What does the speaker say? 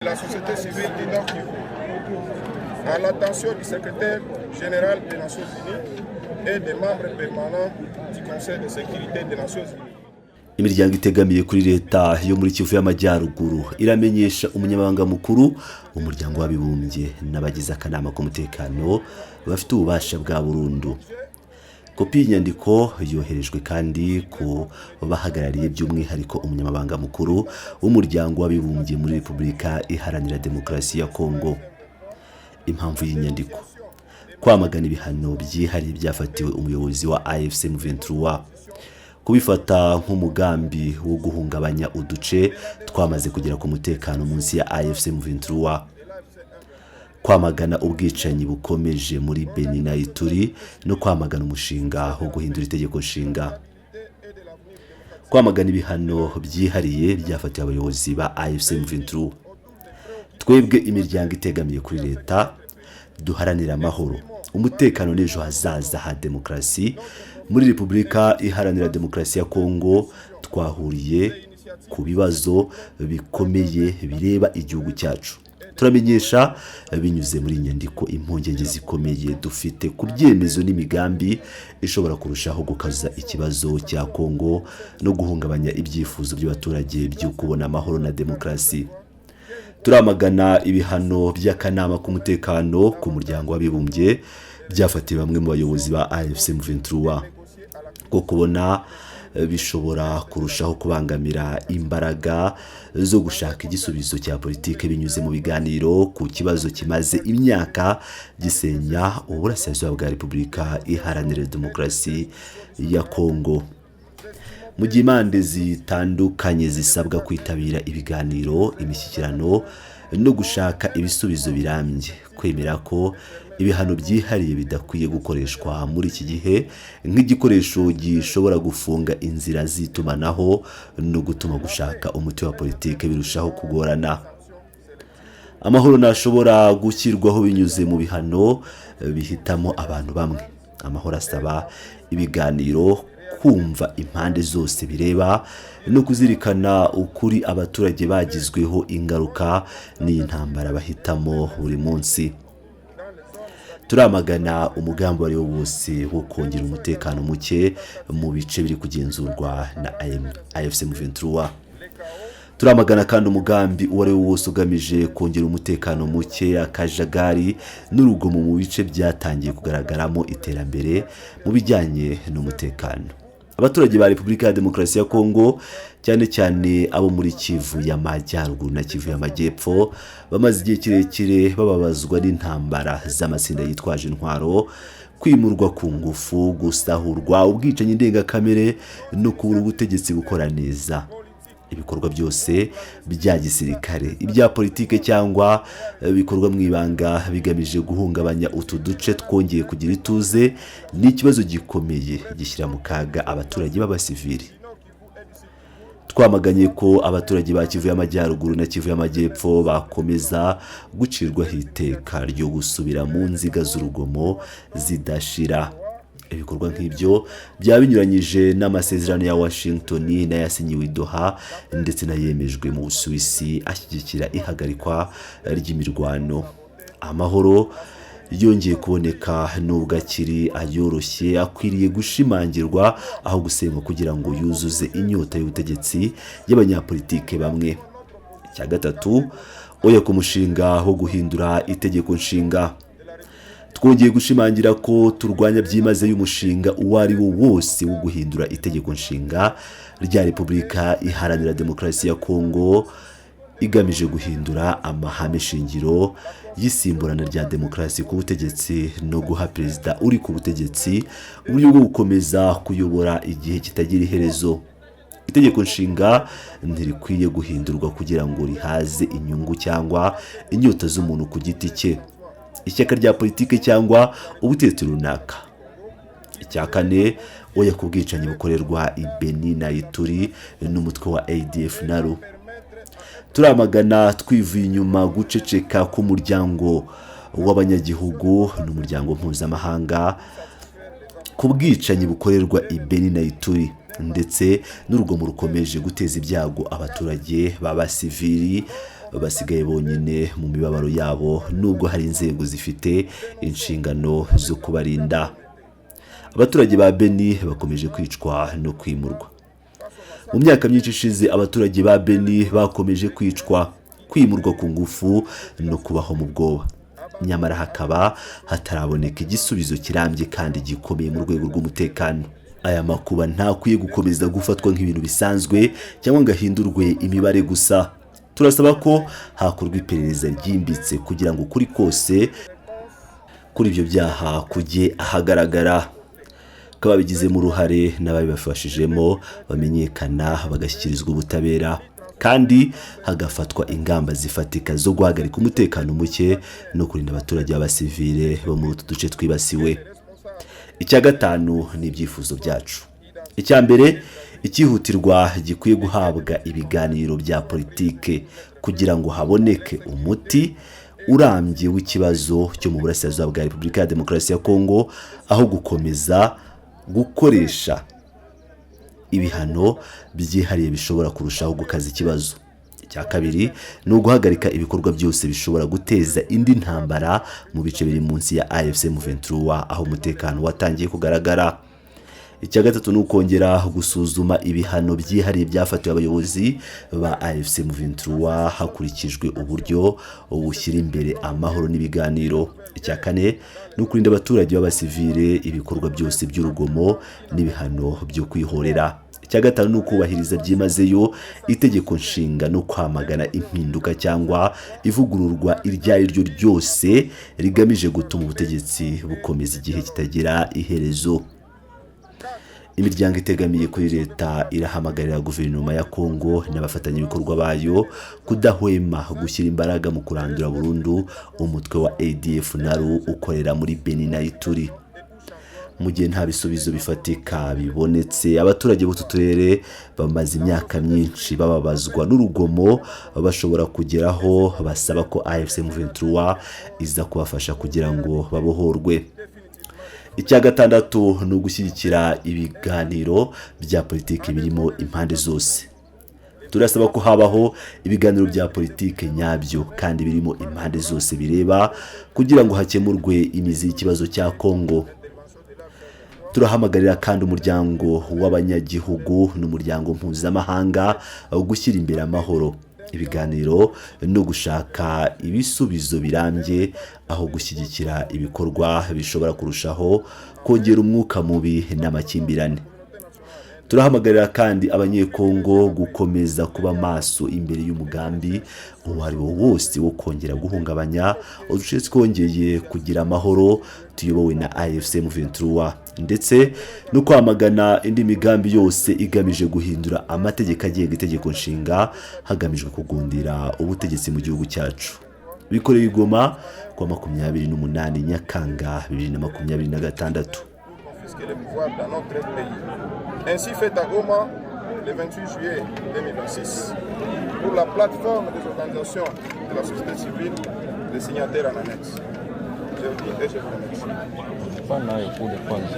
La société civile du Nord Kivu, à l'attention du secrétaire général des Nations Unies et des membres permanents du Conseil de sécurité des Nations Unies. Imiryango itegamiye kuri leta yo muri Kivu y'Amajyaruguru iramenyesha Umunyamabanga Mukuru w'Umuryango w'Abibumbye n'abagize akanama k'umutekano bafite ububasha bwa burundu. Kopi y'inyandiko yoherejwe kandi ku bahagarariye by'umwihariko Umunyamabanga Mukuru w'Umuryango w'Abibumbye muri Repubulika Iharanira Demokarasi ya Kongo. Impamvu y'inyandiko: kwamagana ibihano byihariye byafatiwe umuyobozi wa AFC M23, kubifata nk'umugambi wo guhungabanya uduce twamaze kugera ku mutekano munsi ya AFC M23, kwamagana ubwicanyi bukomeje muri Beni na Ituri no kwamagana umushinga wo guhindura itegeko nshinga, kwamagana ibihano byihariye byafatiwe abayobozi ba AFC M23. Twebwe imiryango itegamiye kuri leta duharanira amahoro, umutekano n'ejo hazaza ha demokarasi muri Repubulika Iharanira Demokarasi ya Kongo, twahuriye ku bibazo bikomeye bireba igihugu cyacu. Turamenyesha binyuze muri iyi nyandiko impungenge zikomeye dufite ku byemezo n'imigambi ishobora kurushaho gukaza ikibazo cya Kongo no guhungabanya ibyifuzo by'abaturage byo kubona amahoro na demokarasi. Turamagana ibihano by'akanama k'umutekano ku Muryango w'Abibumbye byafatiwe bamwe mu bayobozi ba AFC M23, ko kubona bishobora kurushaho kubangamira imbaraga zo gushaka igisubizo cya politiki binyuze mu biganiro ku kibazo kimaze imyaka gisenya uburasirazuba bwa Repubulika Iharanira Demokarasi ya Kongo. Mu gihe impande zitandukanye zisabwa kwitabira ibiganiro, imishyikirano no gushaka ibisubizo birambye, kwemera ko ibihano byihariye bidakwiye gukoreshwa muri iki gihe nk'igikoresho gishobora gufunga inzira z'itumanaho no gutuma gushaka umuti wa politiki birushaho kugorana. Amahoro ntashobora gushyirwaho binyuze mu bihano bihitamo abantu bamwe. Amahoro asaba ibiganiro, kumva impande zose bireba no kuzirikana ukuri abaturage bagizweho ingaruka n'iyi ntambara bahitamo buri munsi. Turamagana umugambi uwo ari wo wose wo kongera umutekano muke mu bice biri kugenzurwa na AFC M23. Turamagana kandi umugambi uwo ari wo wose ugamije kongera umutekano muke, akajagari n'urugomo mu bice byatangiye kugaragaramo iterambere mu bijyanye n'umutekano. Abaturage ba Repubulika ya Demokarasi ya Kongo, cyane cyane abo muri Kivu y'Amajyaruguru na Kivu y'Amajyepfo, bamaze igihe kirekire bababazwa n'intambara z'amatsinda yitwaje intwaro, kwimurwa ku ngufu, gusahurwa, ubwicanyi ndengakamere no kubura ubutegetsi bukora neza. Ibikorwa byose bya gisirikare, ibya politike cyangwa bikorwa mu ibanga bigamije guhungabanya utu duce twongeye kugira ituze ni ikibazo gikomeye gishyira mu kaga abaturage b'abasivili. Twamaganye ko abaturage ba Kivu y'Amajyaruguru na Kivu y'Amajyepfo bakomeza gucirwaho iteka ryo gusubira mu nziga z'urugomo zidashira. Ibikorwa nk'ibyo byaba binyuranyije n'amasezerano ya Washington n'ayasinyiwe i Doha ndetse n'ayemejwe mu Busuwisi ashyigikira ihagarikwa ry'imirwano. Amahoro yongeye kuboneka, nubwo akiri ayoroshye, akwiriye gushimangirwa aho gusenywa kugira ngo yuzuze inyota y'ubutegetsi y'abanyapolitike bamwe. Icya gatatu: oya ku mushinga wo guhindura itegeko nshinga. Twongeye gushimangira ko turwanya byimazeyo umushinga uwo ari wo wose wo guhindura itegeko nshinga rya Repubulika Iharanira Demokarasi ya Kongo, igamije guhindura amahame shingiro y'isimburana rya demokarasi ku butegetsi no guha perezida uri ku butegetsi uburyo bwo gukomeza kuyobora igihe kitagira iherezo. Itegeko nshinga ntirikwiye guhindurwa kugira ngo rihaze inyungu cyangwa inyota z'umuntu ku giti cye, ishyaka rya politiki cyangwa ubutegetsi runaka. Icya kane: oya ku bwicanyi bukorerwa i Beni na Ituri n'umutwe wa ADF NALU. Turamagana twivuye inyuma guceceka k'umuryango w'abanyagihugu n'umuryango mpuzamahanga ku bwicanyi bukorerwa i Beni na Ituri ndetse n'urugomo rukomeje guteza ibyago abaturage b'abasivili. basigaye bonyine mu mibabaro yabo, nubwo hari inzego zifite inshingano zo kubarinda. Abaturage ba Beni bakomeje kwicwa no kwimurwa. Mu myaka myinshi ishize, abaturage ba Beni bakomeje kwicwa, kwimurwa ku ngufu no kubaho mu bwoba, nyamara hakaba hataraboneka igisubizo kirambye kandi gikomeye mu rwego rw'umutekano. Aya makuba ntakwiye gukomeza gufatwa nk'ibintu bisanzwe cyangwa ngo ahindurwe imibare gusa. Turasaba ko hakorwa iperereza ryimbitse kugira ngo ukuri kose kuri ibyo byaha kujye ahagaragara, ko ababigizemo uruhare n'ababibafashijemo bamenyekana bagashyikirizwa ubutabera, kandi hagafatwa ingamba zifatika zo guhagarika umutekano muke no kurinda abaturage b'abasivile bo muri utu duce twibasiwe. Icya gatanu ni ibyifuzo byacu. Icya mbere, icyihutirwa gikwiye guhabwa ibiganiro bya politike kugira ngo haboneke umuti urambye w'ikibazo cyo mu burasirazuba bwa Repubulika ya Demokarasi ya Kongo, aho gukomeza gukoresha ibihano byihariye bishobora kurushaho gukaza ikibazo. Icya kabiri ni uguhagarika ibikorwa byose bishobora guteza indi ntambara mu bice biri munsi ya AFC M23, aho umutekano watangiye kugaragara. Icya gatatu ni ukongera gusuzuma ibihano byihariye byafatiwe abayobozi ba AFC M23 hakurikijwe uburyo bushyira imbere amahoro n'ibiganiro. Icya kane ni ukurinda abaturage b'abasivile ibikorwa byose by'urugomo n'ibihano byo kwihorera. Icya gatanu ni ukubahiriza byimazeyo itegeko nshinga no kwamagana impinduka cyangwa ivugururwa iryo ari ryo ryose rigamije gutuma ubutegetsi bukomeza igihe kitagira iherezo. Imiryango itegamiye kuri leta irahamagarira guverinoma ya Kongo n'abafatanyabikorwa bayo kudahwema gushyira imbaraga mu kurandura burundu umutwe wa ADF NALU ukorera muri Beni na Ituri. Mu gihe nta bisubizo bifatika bibonetse, abaturage b'utu turere bamaze imyaka myinshi bababazwa n'urugomo bashobora kugeraho basaba ko AFC M23 iza kubafasha kugira ngo babohorwe. Icya gatandatu ni ugushyigikira ibiganiro bya politiki birimo impande zose. Turasaba ko habaho ibiganiro bya politiki nyabyo kandi birimo impande zose bireba kugira ngo hakemurwe imizi y'ikibazo cya Kongo. Turahamagarira kandi umuryango w'abanyagihugu n'umuryango mpuzamahanga gushyira imbere amahoro, ibiganiro no gushaka ibisubizo birambye, aho gushyigikira ibikorwa bishobora kurushaho kongera umwuka mubi n'amakimbirane. Turahamagarira kandi Abanyekongo gukomeza kuba maso imbere y'umugambi uwo ari wo wose wo kongera guhungabanya uduce twongeye kugira amahoro tuyobowe na AFC M23, ndetse no kwamagana indi migambi yose igamije guhindura amategeko agenga itegeko nshinga hagamijwe kugundira ubutegetsi mu gihugu cyacu. Bikorewe i Goma kuwa 28 Nyakanga 2026. Confisquer le pouvoir dans notre pays. Ainsi fait à Goma le 28 juillet 2026 pour la plateforme des organisations de la société civile, les signataires en annexe. Je vous dis et je vous remercie. Hapana, kule kwanza.